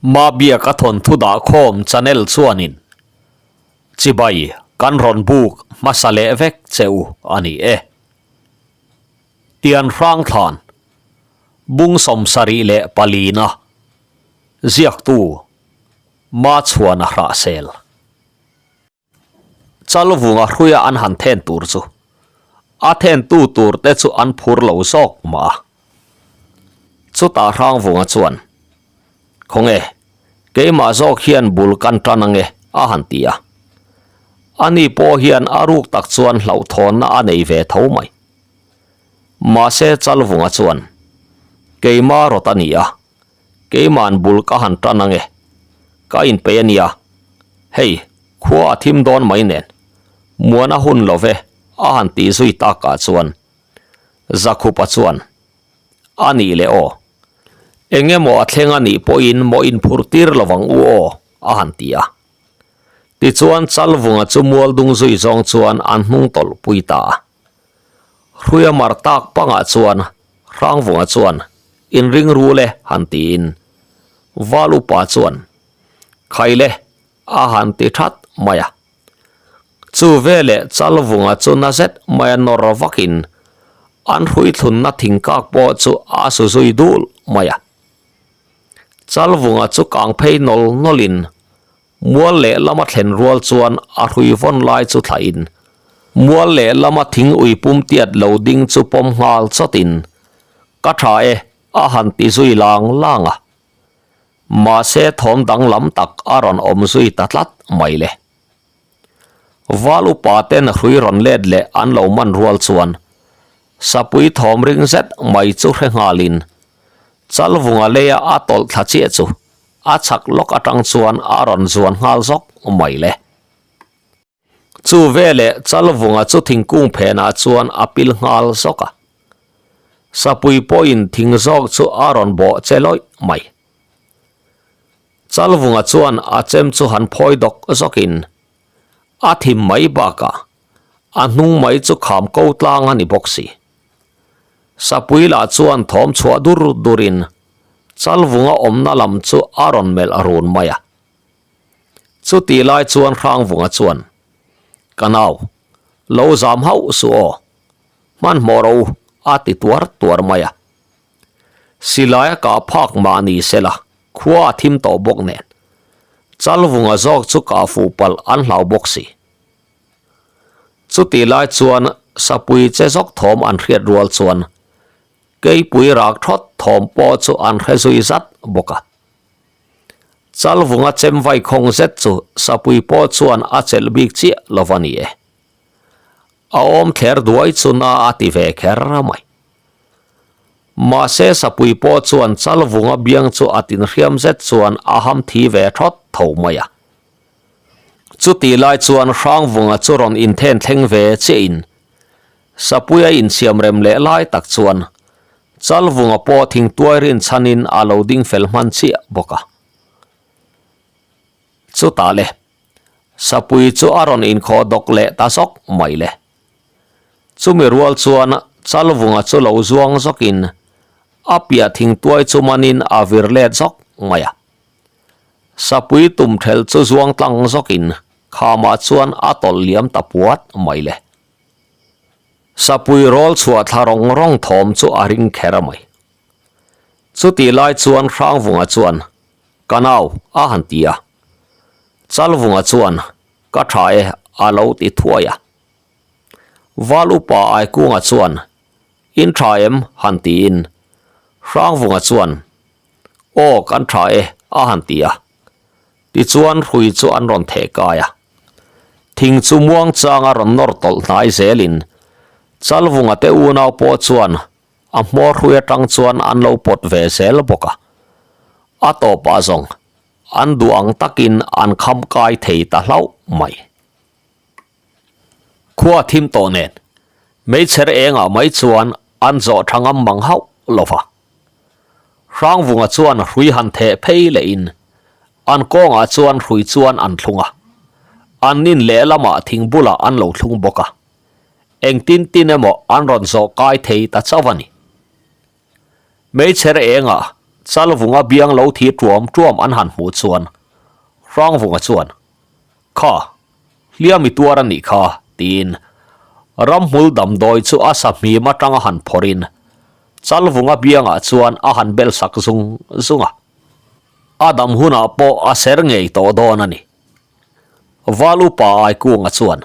Mabiaka thawnthu dahkhawm channel chuanin chibai kan rawn buk hmasa leh vek che u a ni e. Tian Hrangthlan, Bung 74-na, ziaktu Machhuana Hrahsel. Chalvunga hruia an han then tur chu a thentu tur te chu an phur lo zawk mah a. Chutah Hrangvunga chuan, Khawnge, keimah zawk hian bul kan tan ange a han ti a. Ani pawh hian a ruk tak chuan hlauhthawnna a nei ve tho mai. Mahse Chalvunga chuan, Keimah rawt a ni a, Keima'n bul ka han tan ange, ka inpeih a nia. Hei, khua a thim dawn mai nen, muan a hun lo ve a han tih zui takah chuan Zakhupa chuan, A nih leh aw, eng emaw a thleng a nih pawhin maw inphur tir lo vang u aw a han ti a. Tichuan Chalvunga chu mual dung zui zawng chuan an hnung tawlh pui ta a. Hruia mar tak pangah chuan Hrangvunga chuan inring rul e han tiin Val upa chuan Khaile a han ti that mai a. Chu veleh Chalvunga chu na zet mai a nawr vakin an hrui thlunna thingkak pawh chu a su zui dul mai a. Chalvunga chu kang phei nawl nawlin Mual leh lama thlen rual chuan a hrui vawn lai chu thlahin mual leh lama thing ui pum tiat lo ding chu pawm nghal chawtin ka tha e a han ti zui lang lang a. Mahse thawm danglam tak a rawn awm zui ta tlat mai le. Val upa ten hrui rawn let leh an lo man rual chuan sapui thawm ring zet mai chu hre nghalin Chalvunga leia a tawlh thla chiah chu A chhak lawk atang chuan a rawn zuan nghal zawk mai le. Chu veleh Chalvunga chu thingkung phenah chuan a pil nghal zawk a. Sapui pawhin thing zawk chu a rawn bawh che lawih mai. Chalvunga chuan a chem chu han phawi dawk zawkin a thim mai bakah a hnung mai chu kham ko tlang a ni bawk si. Sapui lah chuan thawm chhuah dur durin Chalvunga awmna lam chu a rawn melh run mai a. Chutih lai chuan Hrangvunga chuan, Ka nau, lo zam hauh suh aw, hmanhmawh rawh u, a ti tuar tuar mai a. Silai a kah phak mah ni sela, khua a thim tawh bawk nen. Chalvunga zawk chu kah fuh palh an hlau bawk si. Chutih lai chuan Sapui che zawk thawm an hriat rual chuan Keipui rak thawt thawm pawh chu an hre zui zat bawk a. Chalvunga chem vai khawng zet chu Sapui pawh chuan a chelh bik chiah lo va ni e. A awm thler duai chu na a ti ve kher mai. Mahse Sapui pawh chuan Chalvunga biang chu a tinhriam zet chuan a ham thi ve thawt tho mai a. Chutih lai chuan Hrangvunga chu rawn inthen thleng ve chiahin Sapuia insiam rem leh lai tak chuan Chalvunga pawh thingtuai rin chhanin a lo ding fel hman chiah bawk a. Chutah le, Sapui chu a rawn inkhawh dawk leh ta zawk mai le. Chumi rual chuan Chalvunga chu lo zuang zawkin a piah thingtuai chu manin a vir let zawk mai a. Sapui tum thelh chu zuang tlang zawkin khamah chuan a tawlh liam ta puat mai le. Sapui rawl chhuah thla rawng rawng thawm chu a ring kher mai. Chutih lai chuan Hrangvunga chuan, Ka nau, a han ti a. Chalvunga chuan, Ka tha e, a lo ti thuai a. Val upa Aikunga chuan, In tha em? han tiin Hrangvunga chuan, Aw, kan tha e, a han ti a. Tichuan hrui chu an rawn theh kai a. Thing chu muang changa rawn nawr tawlh hnai zelin Chalvunga te unau pawh chuan a hmawr hrui atang chuan an lo pawt ve zel bawk a. A tawpah zawng an duh ang takin an kham kai thei ta hlauh mai. Khua thim tawh nen meichher engah mai chuan an zawh tha ngam mang hauh lo va. Hrangvunga chuan hrui han theh phei lehin an kawngah chuan hrui chuan an thlung a, an nin lehlamah thing bulah an lo thlung bawk a, engtin tin emaw an rawn zawh kai thei ta chauh a ni. Meichher engah. Chalvunga biang lo thi ṭuam ṭuam an han hmuh chuan Hrangvunga chuan, Kha, hliam i tuar a nih kha, tiin ramhmul damdawi chu a sahmim aṭanga han phawrhin Chalvunga biangah chuan a han bel sak zung zung a. A dam hunah pawh a ser ngei tawh dawn a ni. Val upa Aikunga chuan,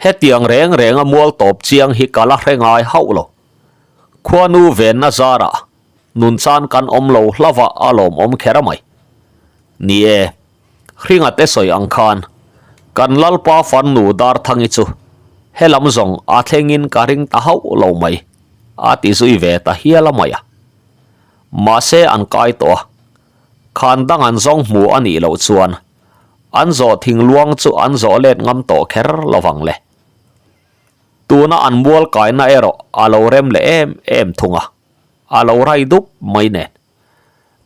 Hetiang reng renga mual tawp chiang hi ka la hre ngai hauh lo. Khuanu venna zarah nun chan kan awm lo hlava a lawmawm kher mai. Ni e, Hringa te sawi ang khan kan Lalpa farnu Darthangi chu helam zawng a thlengin ka ring ta hauh lo mai, a ti zui ve ta hial a mai a. Mahse an kai tawh a, khan dang an zawng hmu a nih loh chuan an zawh thingluang chu an zawh let ngam tawh kher lovang le. Tuna an mual kaina erawh a lo rem leh em em thung a, a lo rai dup mai nen.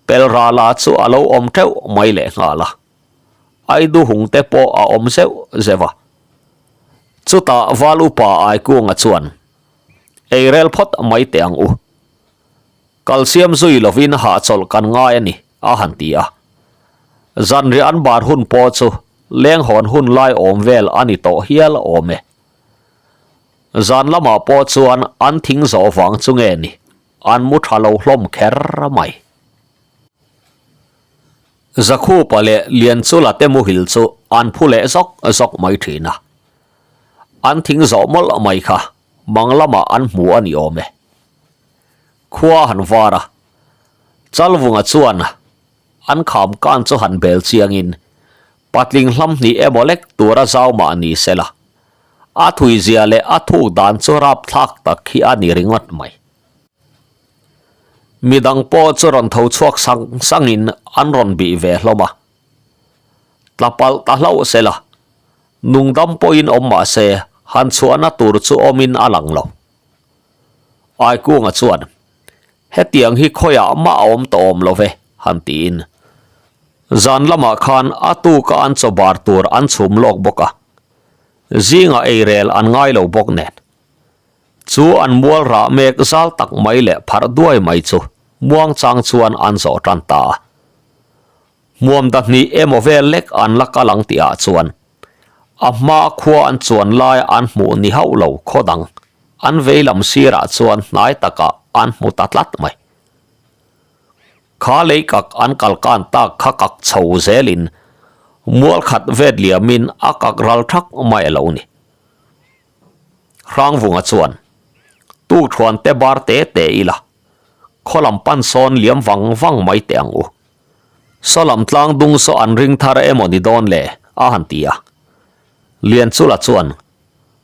Pelrala chu a lo awm teuh mai leh nghal a, Aiduhung te pawh a awm zeuh zeuh a. Chutah Val Upa Aikunga chuan, Eirel phawt mai teh ang u. Kalsiam zui lovin hahchawlh kan ngai a ni, a han ti a. Zanriah an bar hun pawh chu leng hawn hun lai awm vel a ni tawh hial awm e. Zan lamah pawh chuan an thing zawh vang chu nge ni, an mu tha lo hlawm kher mai. Zakhupa leh Lianchula te muhil chu an phu leh zawk zawk mai thin a. An thing zawh mawlh mai kha mang lamah an hmu a ni awm e. Khua han var a, Chalvunga chuan an kham kan chu han bel chiangin patling hlam hnih emaw lek tura zau mah ni sela, a thuizia leh a thuk dan chu rapthlak tak hi a ni ringawt mai. Midang pawh chu rawn tho chhuak sang sangin an rawn bih ve hlawm a, tla palh ta hlauh sela, nungdam pawhin awm mah se han chhuahna tur chu awmin a lang lo. Aikunga chuan, Hetiang hi khawiah mah a awm tawh awm lo ve, han tiin. Zan lamah khan a tuka an chaw bar tur an chhum lawk bawk a, zingah eirel an ngai lo bawk nen. Chu an mual rah mek zal tak mai leh pharh duai mai chu muangchang chuan an zawh tan ta a. Hmuam dahnih emaw vel lek an la kal ang tihah chuan a hma khua an chuan lai an hmuh ni hauh lo khaw dang an vei lam sirah chuan hnai takah an hmu ta tlat mai. Kha lei kak an kal kan tak kha kak chho zelin mual khat vet liamin a kak ral thak mai a lo ni. Hrangvunga chuan Tukthuan te bar te te ila khaw lam pan sawn liam vang vang mai teh ang u. Saw lam tlang dung saw an ring thar emaw ni dawn le? a han ti a. Lianchula chuan,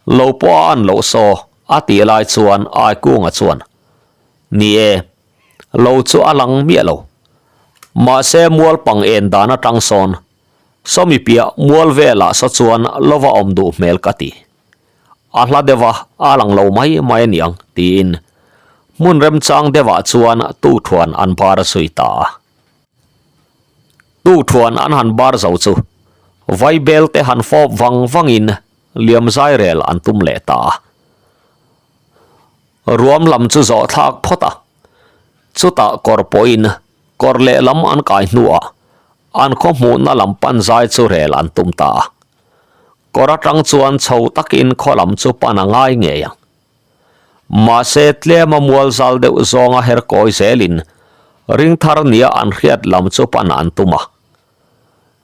Lo pawh a an loh saw, a tih lai chuan Aikunga chuan, Ni e, lo chu a lang miah lo. Mahse mual pang en dan atang sawn, saw mi piah mual velah saw chuan lova awm duh hmel ka ti. A hla deuh a, a lang lo mai mai a niang, tiin hmun remchang deuhah chuan tukthuan an bar zui ta a. Tukthuan an han bar zo chu vaibel te han fawp vang vangin liam zai rel an tum leh ta a. Ruam lam chu zawh thlak phawt a, chutah kawr pawhin kawr lehlam an kai hnuah an khaw hmuhna lam pan zai chu rel an tum ta a. Kawr atang chuan chho takin khaw lam chu pan a ngai ngei ang. Mahse tlema mual zal deuh zawnga her kawi zelin ring thar nia an hriat lam chu pan an tum a.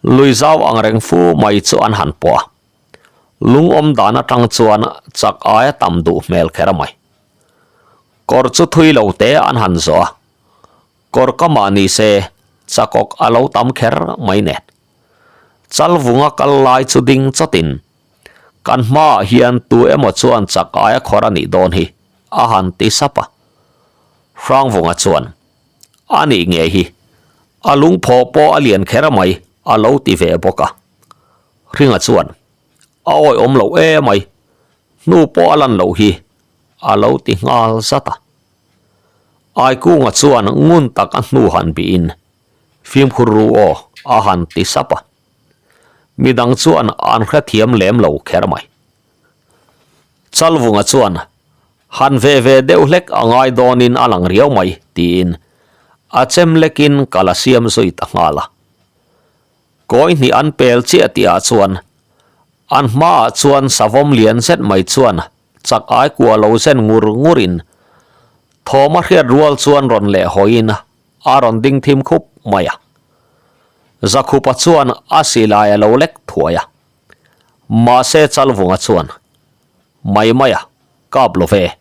Lui zau ang reng fu mai chu an han pawh a. Lungawm dan atang chuan chak aia tam duh hmel kher mai. Kawr chu thui lo te an han zawh a. Kawr ka mah ni se chakawk a lo tam kher mai nen. Chalvunga kal lai chu ding chawtin, Kan hmaah hian tu emaw chuan chak aia khawr a nih dawn hi, a han ti sap a. Hrangvunga chuan, A nih nge hi, a lungphaw pawh a lian kher mai, a lo ti ve bawk a. Hringa chuan, A awihawm loh e mai, hnu pawh a lan loh hi, a lo ti nghal zat a. Aikunga chuan ngun tak a hnu han bihin, Fimkhur ru aw, a han ti sap a. Midang chuan an hrethiam lem lo kher mai. Chalvunga chuan, Han ve ve deuh hlek a ngai dawnin a lang riau mai, tiin. A chem lekin ka la siam zui ta nghal a. Kawi hnih an pel chiah tihah chuan an hmaah chuan savawm lian zet mai chuan chak ai kua lo zen ngur ngurin thawm a hriat rual chuan rawn leh hawiin a rawn ding thim khup mai a. Zakhupa chuan a silai a lo lek thuai a. Mahse Chalvunga chuan, Mai mai a, kap lo ve.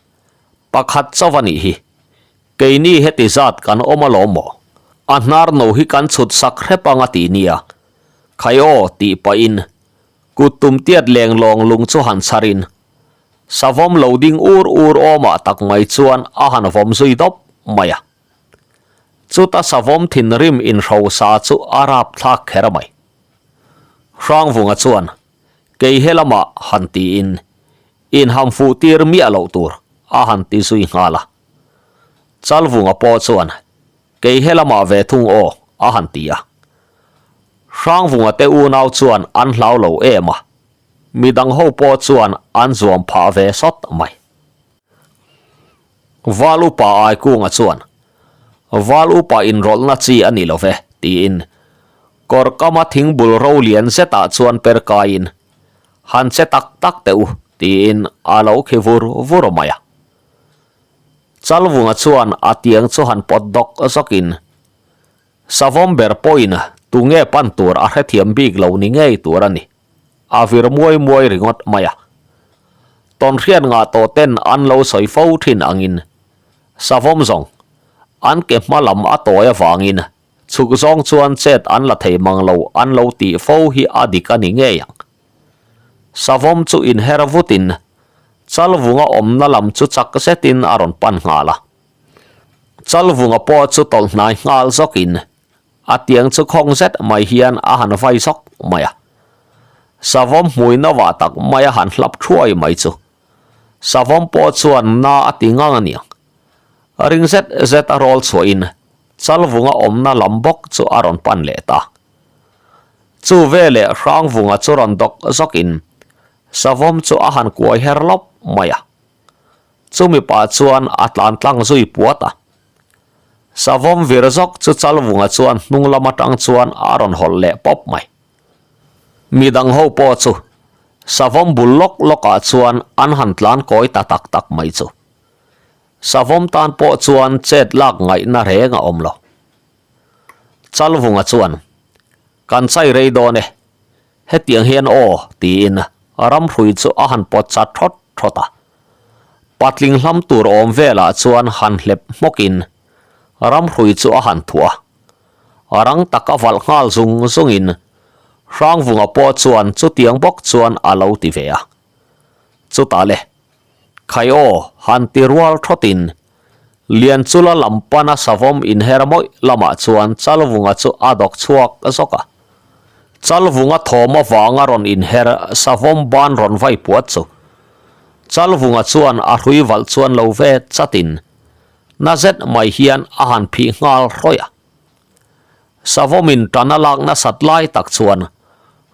Pakhat chauh a nih hi. Keini heti zat kan awm alawm maw? A hnar no hi kan chhut sak hrep ang a ti nia. Khai aw tih pahin kut tum tiat leng lawng lung chu han chharin savawm lo ding ur ur awmah tak mai chuan a han vawm zui dawp mai a. Chuta savawm thinrim inhrosa chu a rapthlak kher mai. Hrangvunga chuan kei he lamah han tiin inham fuh tir miah loh tur a han ti zui nghal a. Chalvunga pawh chuan kei he lamah ve thung aw a han ti a. Hrangvunga te unau chuan an hlau lo em a, midang ho pawh chuan an zuam phah ve sawt mai. Val upa Aikunga chuan, Val upa inrawlhna chi a ni lo ve, tiin kawr kama thingbul ro lian zetah chuan per kaiin, Han che tak tak teh u, tiin a lo khi vur vur mai a. Chalvunga chuan a tiang chu han pawt dawk zawkin, Savawm ber pawhin tunge pan tur a hrethiam bik lo ni ngei tur a ni. A vir muai muai ringawt mai a. Tawnhriat ngah tawh ten an lo sawi fo thin angin savawm zawng an ke hma lam a tawi avangin chhuk zawng chuan chet an la thei mang lo an lo tih fo hi a dik a ni ngei ang. Savawm chu inher vutin Chalvunga awmna lam chu chak zetin a rawn pan nghal a. Chalvunga pawh chu tawlh hnai nghal zawkin A tiang chu khawng zet mai hian a han vai zawk mai a. Savawm hmui novah tak mai a han hlap thuai mai chu. Savawm pawh chuan na a ti ngang a niang. Ring zet zet a rawl chhuahin Chalvunga awmna lam bawk chu a rawn pan leh ta. Chu veleh Hrangvunga chu rawn dawk zawkin Savawm chu a han kuai her lawp mai a. Chumi pah chuan a tlan tlang zui puat a. Savawm vir zawk chu Chalvunga chuan hnung lam atang chuan a rawn hawlh leh pawp mai. Midang ho pawh chu Savawm bul lawk lawkah chuan an han tlan kawi ta tak tak mai chu. Savawm tan pawh chuan chet lak ngaihna reng a awm lo. Chalvunga chuan, Kan chai rei dawn e, hetiang hian aw, tiin ramhrui chu a han pawt chat thawt thawt a. Patling hlam tur awm velah chuan han hlep hmawkin ramhrui chu a han thuah a. Rang taka valh nghal zung zungin Hrangvunga pawh chuan chutiang bawk chuan a lo ti ve a. Chutah le, Khai aw, han ti rual thawtin Lianchula lam pana savawm inher mawih lamah chuan Chalvunga chu a dawk chhuak zawk a. Chalvunga thawm avanga rawn inher savawm ban rawn vai puat chu Chalvunga chuan a hrui valh chuan lo ve chatin na zet mai hian a han phih nghal hrawih a. Savawmin tan a lak nasat lai tak chuan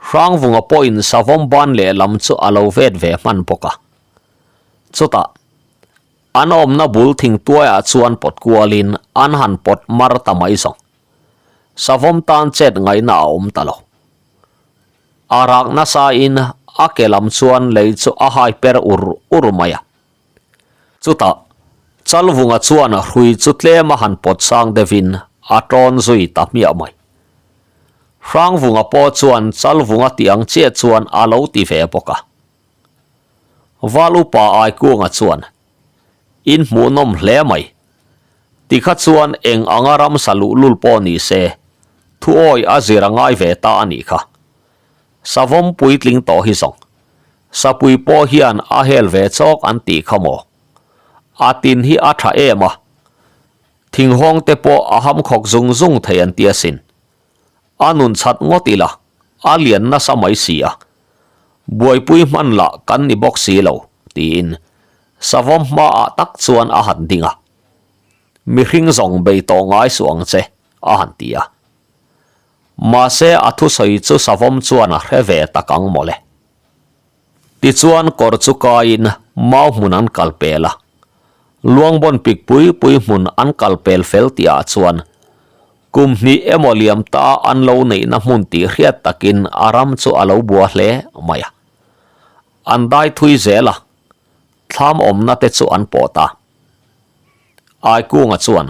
Hrangvunga pawhin savawm ban lehlam chu a lo vet ve hman bawk a. Chutah. An awmna bul thingtuaiah chuan pawt kualin an han pawt mar ta mai zawng. Savawm tan chet ngaihna a awm ta lo. A rak nasain a ke lam chuan lei chu a hai per ur ur mai a. Chutah, Chalvunga chuan hrui chu tlem a han pawt sang deuhin a tawn zui ta hmiah mai. Hrangvunga pawh chuan Chalvunga tih ang chiah chuan a lo ti ve bawk a. Val upa Aikunga chuan, In hmuhnawm hle mai. Tikha chuan eng anga ramsa luhlul pawh ni se, thuawi a zir a ngai ve ta a nih kha. Savawm puitling tawh hi zawng. Sapui pawh hian a hel ve chawk an tih kha maw? A tin hi a tha em a, thinghawng te pawh a hamkhawk zung zung thei an ti asin. A nun chhat ngawt ila, a lian nasa mai si a. Buaipui hman lah kan ni bawk si lo, tiin Savawm hmaah tak chuan a han ding a. Mihring zawng bei tawh ngai suh ang che, a han ti a. Mahse a thusawi chu Savawm chuan a hre ve tak ang mawle. Tichuan kawr chu kaiin mau hmun an kal pel a. Luangbawn pik pui pui hmun an kal pel fel tihah chuan. Kum hnih emaw liam ta an lo neihna hmun tih hriat takin a ram chu a lo bua hle mai a. An dai thui zel a, thlam awmna te chu an pawh ta. Aikunga chuan,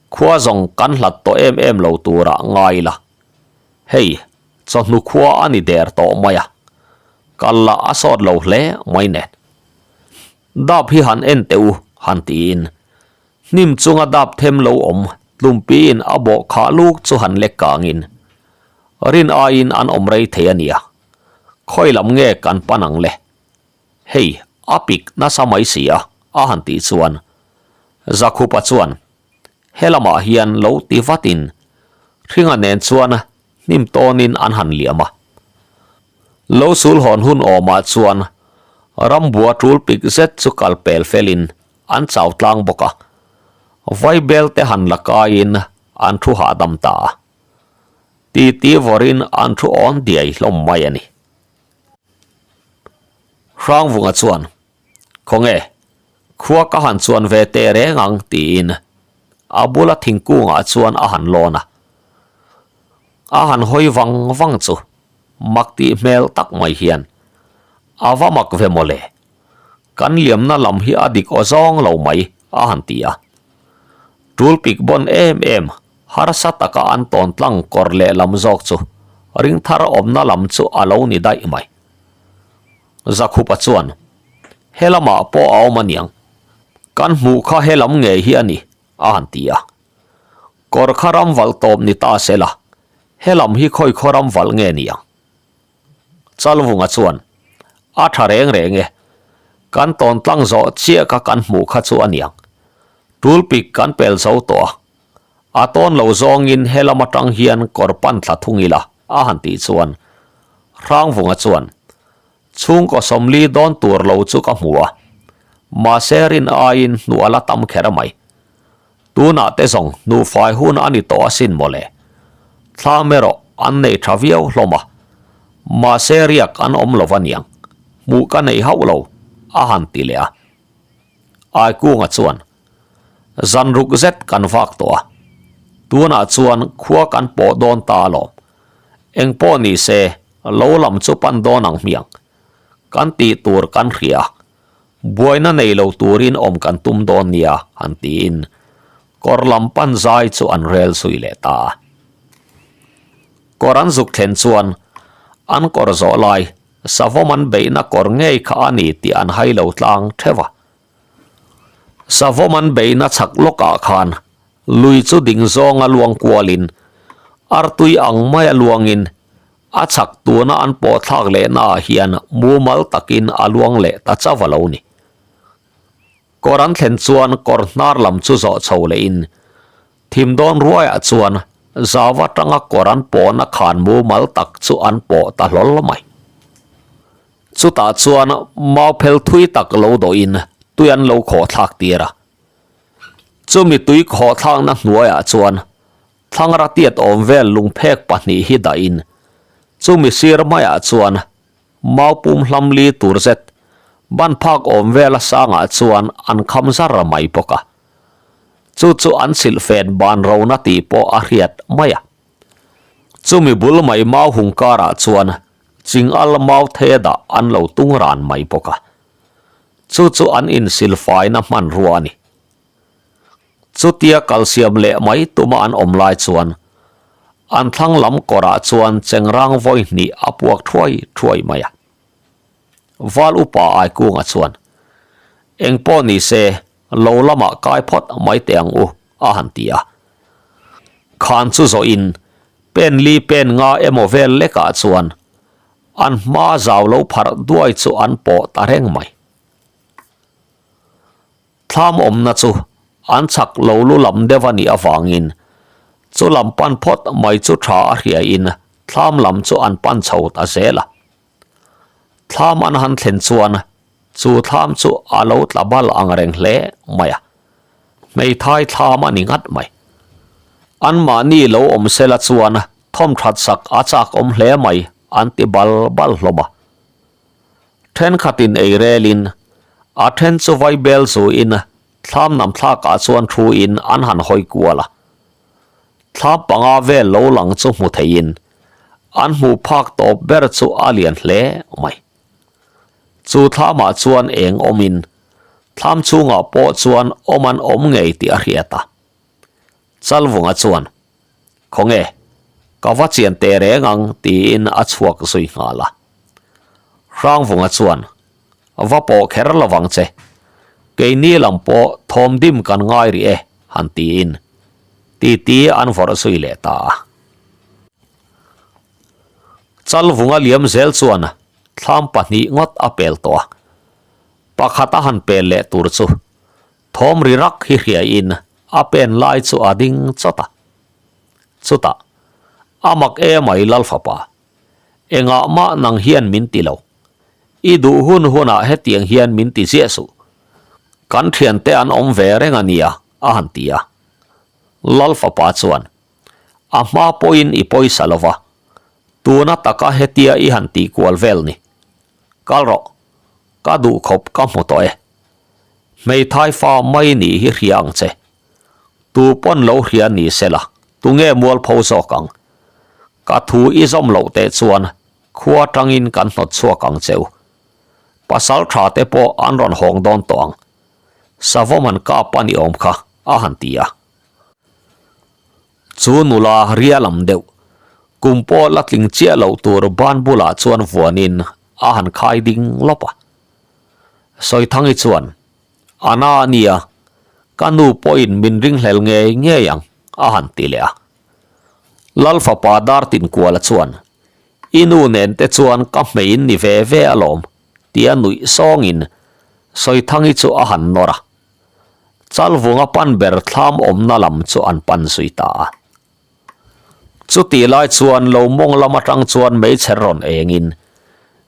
Khua zawng kan hlat tawh em em lo turah ngai ila. Hei, chawhnu khua a ni der tawh mai a, kal lah a sawt lo hle mai nen. Dap hi han en teh u, han tiin Hnim chunga dap them lo awm tlumpiin a bawh khah luk chu han lek kangin rin aiin an awm rei thei a nia. Khawi lam nge kan pan ang le? Hei, a pik nasa mai si a, a han tih chuan Zakhupa chuan he lamah hian lo ti vatin Hringa nen chuan hnim tawnin an han liam a. Lo sul hawn hun awmah chuan rambua tul pik zet chu kal pel felin An chau tlang bawk a, Vaibel te han la kaiin an thu hahdam ta a. Titi vawrin an thu awn diai hlawm mai a ni. Hrangvunga chuan, Khawnge, khua ka han chuan ve teh reng ang tiin a bula thingkungah chuan a han lawn a. A han hawi vang vang chu mak tih hmel tak mai hian a va mak ve mawle. Kan liamna lam hi a dik aw zawng lo mai, a han ti a. Tul pik bawn em em, harsa taka an tawn tlang kawr leh lam zawk chu ringthar awmna lam chu a lo ni daih mai. Zakhupa chuan, He lamah pawh a awm aniang. Kan hmuh kha he lam ngei hi a ni, a han ti a. Kawr kha ram valh tawp ni ta se la, he lam hi khawi khaw ram valh nge ni ang? Chalvunga chuan, A tha reng reng e, kan tawn tlang zawh chiah kha kan hmuh kha chu a niang. Tulpik kan pel zo tawh a, a tawn lo zawngin he lam atang hian kawr pan thla thung ila a han tih chuan Hrangvunga chuan, Chhungkaw 40 dawn tur lo chu ka hmu a, mahse rin aiin hnuh a la tam kher mai. Tunah te zawng hnufai hun a ni tawh asin mawle. Thlam erawh an nei tha viau hlawm a, mahse riak an awm lo aniang, hmuh ka nei hauh lo, a han ti leh a. Aikunga chuan, Zan ruk zet kan vak tawh a, tunah chuan khua kan pawh dawn ta alawm. Engpawh ni se, lo lam chu pan dawn ang hmiang. Kan tih tur kan hria a, Buaina nei lo turin awm kan tum dawn nia, han tiin kawr lam pan zai chu an rel zui leh ta a. Kawr an zuk thlen chuan an kawr zawh lai savawm an beihna kawr ngei kha a ni tih an hai lo tlang theuh a. Savawm an beihna chhak lawkah khan lui chu ding zawnga luang kualin artui ang maia luangin A chhak tuna an pawh thlak lehna ah hian mumal takin a luang leh ta chauh a lo ni. Kawr an thlen chuan kawr hnar lam chu zawh chho lehin thim dawn ruaiah chuan zau atanga kawr an pawhna khan mumal tak chu an pawh ta hlawl mai. Chutah chuan mau phel thui tak lo dawhin tui an lo khawh thlak tir a. Chumi tui khawh thlakna hnuaiah chuan Thlangra tiat awm vel lungphek pahnih hi dahin chumi sir maiah chuan maupum hlam li tur zet ban phak awm vela sangah chuan an kham zar mai bawk a. Chu chu an silhfen ban rona tih pawh a hriat mai a. Chumi bul mai mau hung karah chuan chingal mau the dah an lo tung ran mai bawk a. Chu chu an insilfaina hmanrua a ni. Chutia kalsiam leh mai tuma an awm lai chuan an thlang lam kawrah chuan chengrang vawi hnih a puak thuai thuai mai a. Val upa Aikunga chuan, Eng pawh ni se, lo lamah kai phawt mai teh ang u, a han ti a. Khan chu zawhin pen li pen nga emaw vel lekah chuan an hma zau lo pharh duai chu an pawh ta reng mai. Thlam awmna chu an chhak lo lu lam deuh a nih avangin chu lam pan phawt mai chu tha a hriain thlam lam chu an pan chho ta zel a. Thlam an han thlen chuan chu thlam chu a lo tla bal ang reng hle mai a, hmeithai thlam a ni ngat mai. Anmahni lo awm sela chuan thawmthat sak a chak awm hle mai an ti bal bal hlawm a. Thenkhatin ei relin, a then chu vaibel zuin thlam nam thlakah chuan thuin an han hawi kual a. Thla panga vel lo lang chu hmu theiin an hmuh phak tawp ber chu a lian hle mai. Chu thlamah chuan eng awmin thlam chhungah pawh chuan awm an awm ngei tih a hriat a. Chalvunga chuan, Khawnge, ka va chian teh reng ang tiin a chhuak zui nghal a. Hrangvunga chuan, Va pawh kher lovang che. Keini lam pawh thawm dim kan ngai rih e, han tiin titi an vawrh zui leh ta a. Chalvunga liam zel chuan thlam pahnih ngawt a pel tawh a, pakhat a han pel leh tur chu thawm ri rak hi hriaiin a pen lai chu a ding chawt a. Chutah, A mak emai Lalfapa, Engah mah nang hian min ti lo. I duh hun hunah hetiang hian min ti ziah suh. Kan thiante an awm ve reng a nia, a han ti a. Lal fapa chuan, A hma pawhin i pawisa lo va, tuna taka hetia i han tih kual vel ni. Kal rawh, ka duh khawp ka hmu tawh e. Hmeithai fa mai nih hi hria ang che. Tu pawn lo hria ni sela, tunge mualpho zawk ang? Ka thu i zawm loh teh chuan khua tangin kan hnawt chhuak ang cheu. Pasal tha te pawh an rawn hawng dawn tawh ang. Savawm an kap a ni awm kha, a han ti a. Chu nula ria lam deuh, kum pawh la tling chiah loh tur ban bulah chuan vuanin a han khai ding lawp a. Sawithangi chuan, A na a nia, ka nu pawhin min ringhlel ngei ngei ang, a han ti leh a. Lal fapa dar tinkuala chuan, I nu nen te chuan ka hmeiin ni ve ve alawm, tia nuih sawngin Sawithangi chu a han nawr a. Chalvunga pan ber thlam awmna lam chu an pan zui ta a. Chutih lai chuan lo mawng lam atang chuan meichher rawn engin,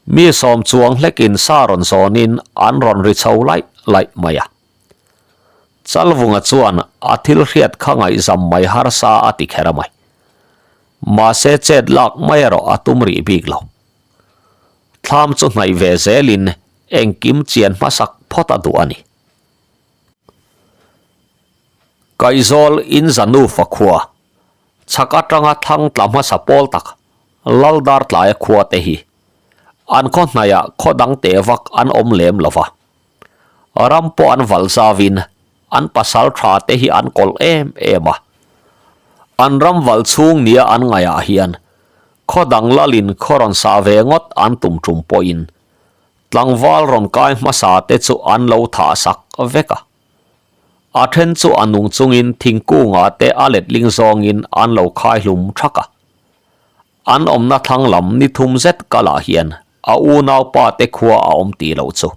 mi sawm chuang hlekin sa rawn zawnin an rawn ri chho laih laih mai a. Chalvunga chuan a thil hriat kha ngaihzam mai harsa a ti kher a mai. Mahse chet lak mai erawh a tum rih bik lo. Thlam chu hnaih ve zelin engkim chian hmasak phawt a duh a ni. Kaizawl in Zanu fakhua, chhak atanga thlang tla hmasa pawl tak Laldar tlaia khua te hi an khaw hnaihah khaw dang teh vak an awm lem lo va. Ram pawh an valh zauin an pasal tha te hi an kawlh em em a. An ram valh chhung nia an ngaihah hian khaw dang lalin khaw rawn sah ve ngawt an tum tum pawhin tlangval rawn kai hmasa te chu an lo thah sak vek a. A then chu a nung chungin thingkungah te a letling zawngin an lo khai hlum thak a. An awmna thlang lam ni thum zet kalah hian a unaupa te khua a awm tih loh chu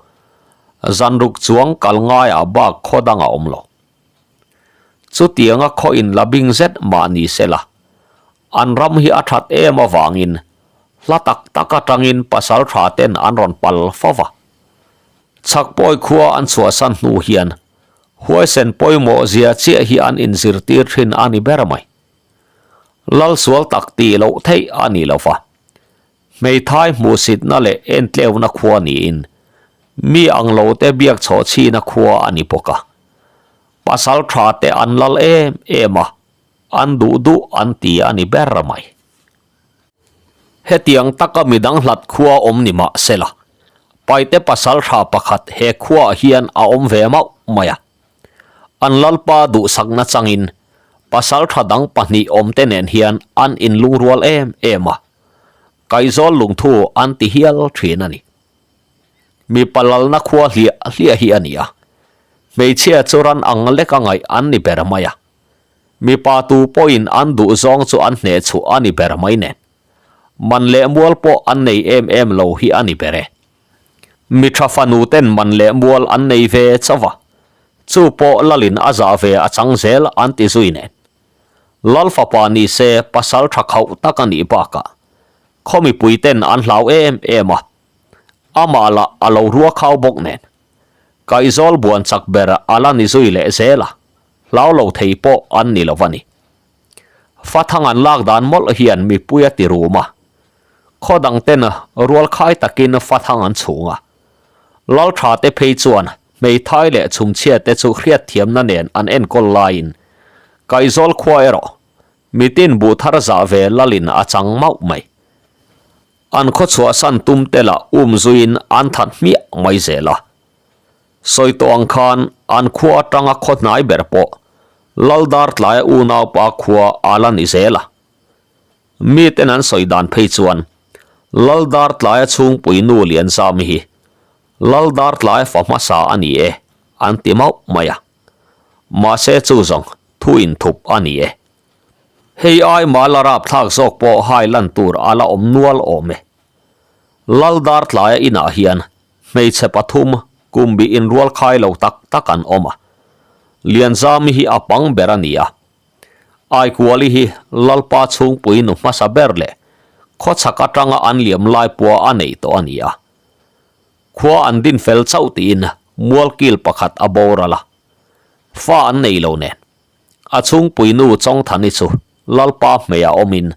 zanruk chuang kal ngaiah bak khaw dang a awm lo. Chutianga khaw in la bing zet mah ni sela, an ram hi a that em avangin hla tak tak atangin pasal tha ten an rawn pal fo va. Chhakpawi khua an chhuahsan hnu hian huaisen pawimawh zia chiah hi an inzirtir thin a ni ber mai. Lal sual tak tih loh theih a ni lo va, hmeithai hmuhsitna leh entleuhna khua niin mi ang lo te biak chhawh chhina khua a ni bawk a. Pasal tha te an lal em em a, an duh duh an ti a ni ber mai. Hetiang taka midang hlat khua awm ni mah sela, Paite pasal tha pakhat he khuaah hian a awm ve mauh mai a. An lalpa duhsakna changin pasal tha dang pahnih awmte nen hian an inlungrual em em a, Kaizawl lungthu an ti hial thin a ni. Mipa lalna khua hliah hliah hi a ni a, hmeichhia chu ran ang leka ngaih an ni ber mai a. Mipa tu pawhin an duh zawng chu an hneh chhuah a ni ber mai nen. Man leh mual pawh an nei em em lo hi a ni ber e. Mi tha fanu ten man leh mual an nei ve chauh a, chu pawh Lalin a zah ve a chang zel an ti zui nen. Lal fapa ni se pasal tha khauh tak a nih bakah khaw mipui ten an hlau em em a, amah lah a lo rua khau bawk nen. Kaihzawl buan chak ber a la ni zui leh zel a, hlau lo thei pawh an ni lo a ni. Fathang an lak dan mawlh hian mipui a ti rum a, khaw dang ten rual khai takin fathang an chhung a. Lal tha te phei chuan hmeithai leh chhumchhia te chu hriatthiamna nen an enkawl laiin Kaihzawl khua erawh. Mitin buh thar zah ve lalin a chang mauh mai. An khaw chhuahsan tum te lah um zuiin an that hmiah mai zel a. Sawi tawh ang khan an khua atanga khaw hnai ber pawh Laldartlaia unaupa khua a la ni zel a. Miten an sawi dan phei chuan Laldartlaia chhungpui nu Lianzami hi Laldartlaia fa hmasa a ni e an ti mauh mai a. Mahse chu zawng thu inthup a ni e. Hei ai mah la rapthlak zawk pawh hai lan tur a la awm nual awm e. Laldartlaia inah hian hmeichhe pathum kum bih inrual khai lo tak tak an awm a. Lianzami hi a pang ber a ni a. Aikuali hi Lalpa chhungpui nu hmasa ber leh khawchhak atanga an liam lai pua a neih tawh a ni a. Khua an din fel chauh tiin mualkil pakhat a boral a. Fa an nei lo nen. A chhungpui nu Chawngthani chu Lalpa hmeiah awmin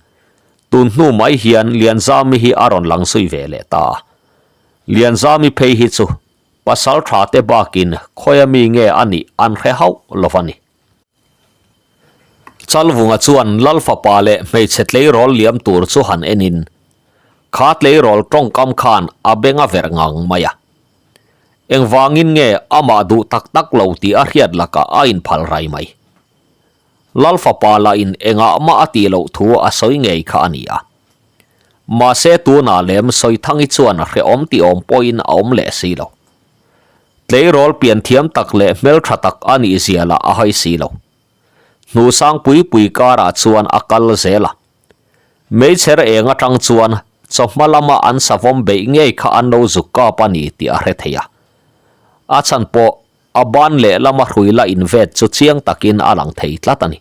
tun hnu mai hian Lianzami hi a rawn lang zui ve leh ta a. Lianzami phei hi chu pasal tha te bakin khawia mi nge a nih an hre hauh lo va ni. Chalvunga chuan Lal fapa leh hmeichhe tleirawl liam tur chu han enin kha tleirawl tawngkam khan a beng a verh ngang mai a. Engvangin nge amah duh tak tak lo tih a hriat lakah a inphal rai mai. Lal fapa lahin engah mah a tih loh thu a sawi ngei kha a ni a. Mahse tunah lem Sawithangi chuan hrehawm tih awm pawhin a awm leh si lo. Tleirawl pian thiam tak leh hmeltha tak a nih zia lah a hai si lo. Hnuhsang pui pui karah chuan a kal zel a. Meichher eng atang chuan chawhma lama an savawm beih ngei kha an lo zuk kap a ni tih a hre thei a. A chhan pawh a ban leh lama hrui la invet chu chiang takin a lang thei tlat a ni.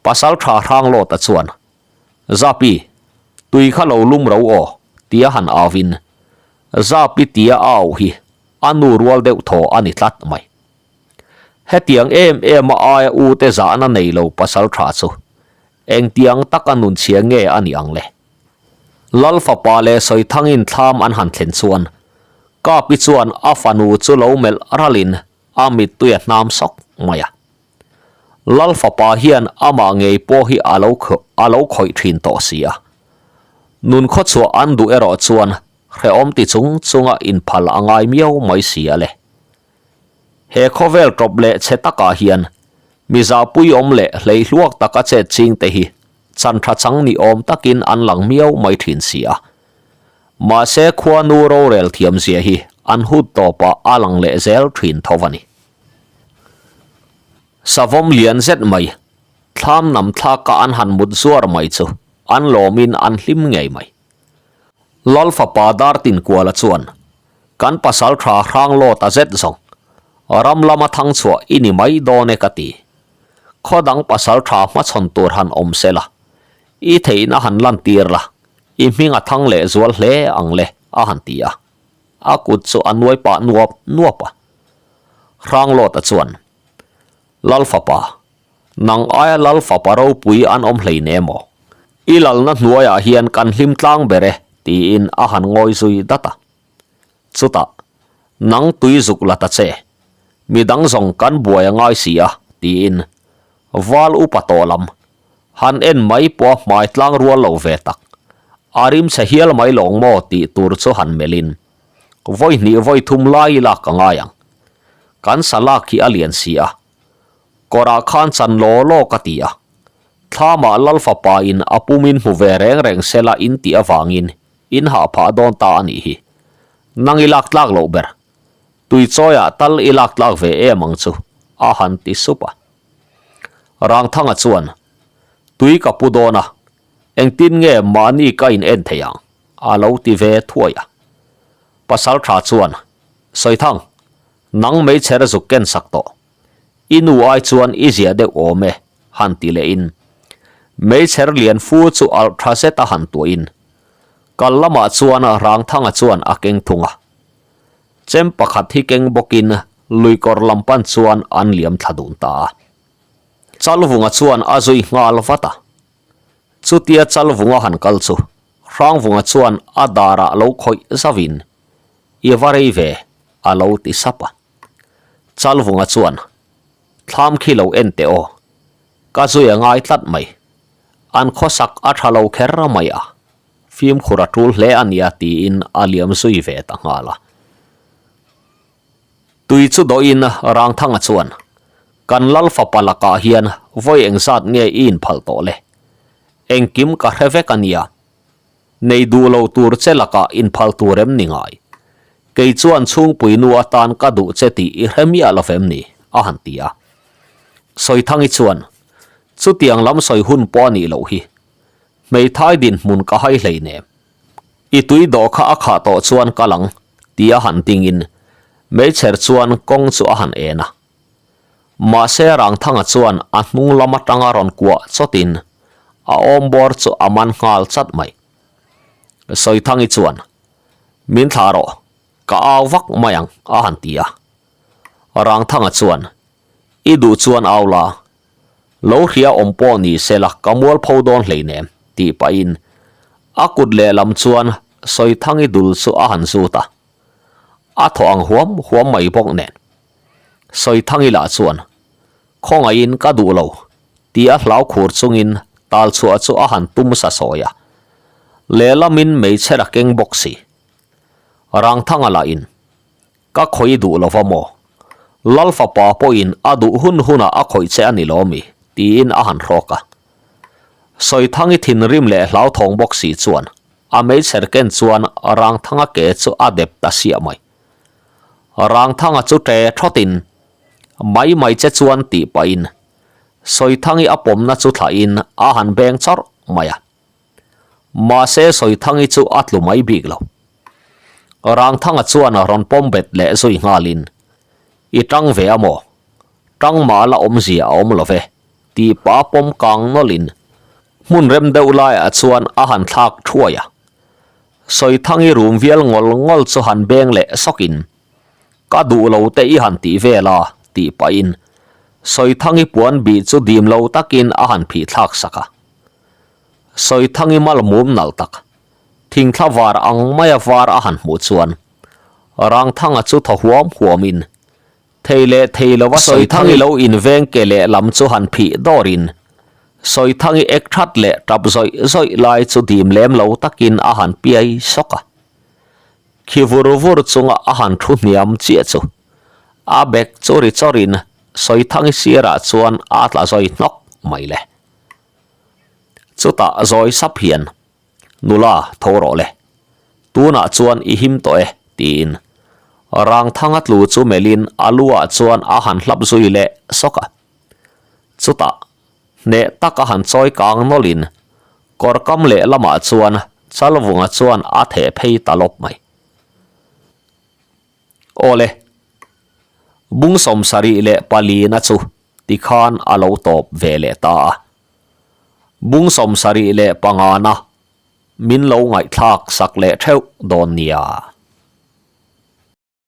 Pasal tha Hranglawta chuan, Zapi, tui kha lo lum ro aw, tia han auin, Zapi tia a auh hi a nu rual deuh thaw a ni tlat mai. Hetiang em em a aia u te zahna nei lo pasal tha chu engtiang taka nun chhia nge a nih ang le? Lal fapa leh Sawithangin thlam an han thlen chuan Kapi chuan a fanu chu lo melh ralin a mittui a hnam sawk mai a. Lal fapa hian amah ngei pawh hi a lo a lo khawih thin tawh si a. Nun khawchhuah an duh erawh chuan hrehawm ti chung chunga inphal a ngai miau mai si a le. He khawvel tawp leh chhe takah hian mi zahpuiawm leh hleihluak taka chet ching te hi chan tha chang ni awm takin an lang miau mai thin si a. Mahse khuanu rorel thiam zia hi an hut tawpah a lang leh zel thin tho a ni. Savawm lian zet mai, thlam nam thlaka an han mut zuar mai chu an lawmin an hlim ngei mai. Lal fapa Dartinkuala chuan Kan pasal tha hrang lawt a zet zawng. Ram lama thang chhuah i ni mai dawn e ka ti. Khaw dang pasal tha hmachhawn tur han awm se la. I theihna han lan tir la, i hming a thang leh zual hle ang le, a han ti a. A kut chu a nuai pah nuap nuap a. Hrang lawta chuan, Lal fapa, nang aia lal fapa ropui an awm hleinem aw. I lalna hnuaiah hian kan hlim tlang ber e, tiin a han ngawi zui dat a. Chutah, Nang tui zuk la ta che, midang zawng kan buai a ngai si a, tiin val upa tawh lam han en mai pawh a hmai tlang rual lo ve tak. A rim chhe hial mai lawng maw tih tur chu han melhin, Vawi hnih vawi thum lai i lak a ngai ang. Kan sa lak hi a lian si a, kawrah khan chan law law ka ti a. Thlamah Lal fapa in a pumin hmu ve reng reng sela in tih avangin In hah phah dawn ta a nih hi. Nang i lak tlak loh ber. Tui chawiah tal i lak tlak ve em ang chu, a han ti sup a. Rangthanga chuan, Tui ka pu dawn a, engtin nge mahni ka in en thei ang? a lo ti ve thuai a. Pasal tha chuan, Sawithang, nang meichher zuk ken sak tawh. I nu ai chuan i zia deuh awm e, han ti lehin meichher lian fu chu alh tha zet a han tuahin kal lamah chuan Rangthanga chuan a keng thung a. Chem pakhat hi keng bawkin luikawr lam pan chuan an liam thla dun ta a. Chalvunga chuan a zui nghal vat a. Chutia Chalvunga han kal chu Hrangvunga chuan a darah lo khawih zauhin, I va rei ve, a lo ti sap a. Chalvunga chuan, Thlam khi lo en teh aw. Ka zui a ngai tlat mai. An khawsak a tha lo kher mai a, fimkhur a tul hle a nia tiin a liam zui ve ta nghal a. Tui chu dawhin Rangthanga chuan, Kan lal fapa lakah hian vawi engzat nge i inphalh tawh le? Engkim ka hre vek a nia. Nei duh lo tur che lakah inphal tur em ni ngai? Kei chuan chhungpui nu atan ka duh che tih i hre miah lo vem ni? a han ti a. Sawithangi chuan, Chutiang lam sawi hun pawh a nih loh hi. Hmeithai dinhmun ka hai hleinem. I tui dawh kha a khah tawh chuan kal ang, tia han dingin meichher chuan kawng chu a han en a. Mahse Rangthanga chuan a hnung lam atanga rawn kuah chawtin a awmbawr chu a man nghal chat mai. Sawithangi chuan, Min thlah rawh, ka au vak mai ang, a han ti a. Rangthanga chuan, I duh chuan au la, lo hria awm pawh ni se la ka mualpho dawn hleinem, tih pahin a kut lehlam chuan Sawithangi dul chu a han zut a. A thaw ang huam huam mai bawk nen. Sawithangi lah chuan, Khawngaihin ka duh lo, tih a hlau khur chungin tal chhuah chu a han tum sa sawi a. Lehlamin meichher a keng bawk si. Rangthanga lahin, Ka khawih duh lo va maw? Lal fapa pawhin a duh hun hunah a khawih che a ni lo mi? tiin a han hrawk a. Sawithangi thinrim leh hlauthawng bawk si chuan a meichher ken chuan Rangthanga ke chu a dep ta siah mai. Rangthanga chu ṭe thawtin, Mai mai che chuan tih pahin Sawithangi a pawmna chu thlahin a han beng chawrh mai a. Mahse Sawithangi chu a tlu mai bik lo. Rangthanga chuan rawn pawm bet leh zui nghalin, I tang ve a maw? Tang mah la awmzia a awm lo ve, tih pa pawm kang nawlhin hmun rem deuh laiah chuan a han thlak thuai a. Sawithangi rum vial ngawl ngawl chu han beng leh sawkin, Ka duh lo te i han tih vel a, tih pahin Sawithangi puan bih chu dim lo takin a han phih thlak sak a. Sawithangi mal mum nalh tak, thingthla var ang maia var a han hmuh chuan Rangthanga chu thaw huam huamin thei leh thei lova Sawithangi lo inveng ke leh lam chu han phih dawrin Sawithangi ek that leh tap zawih zawih lai chu dim lem lo takin a han piai sawk a. Khi vur vur chunga a han thu hniam chiah chu a bag chu ri chawrin Sawithangi sirah chuan a tla zawi hnawk mai le. Chutah zawi sap hian, Nula, tho rawh le. Tunah chuan i him tawh e, tiin Rangthanga tlu chu melhin a luah chuan a han hlap zui leh sawk a. Chutah hneh taka han chawi kang nawlhin kawr kam leh lamah chuan Chalvunga chuan a theh phei ta lawp mai. Aw le, bung 74na chu tikhan a lo tawp ve leh ta a. Bung 75na min lo ngaihthlak sak leh theuh dawn nia.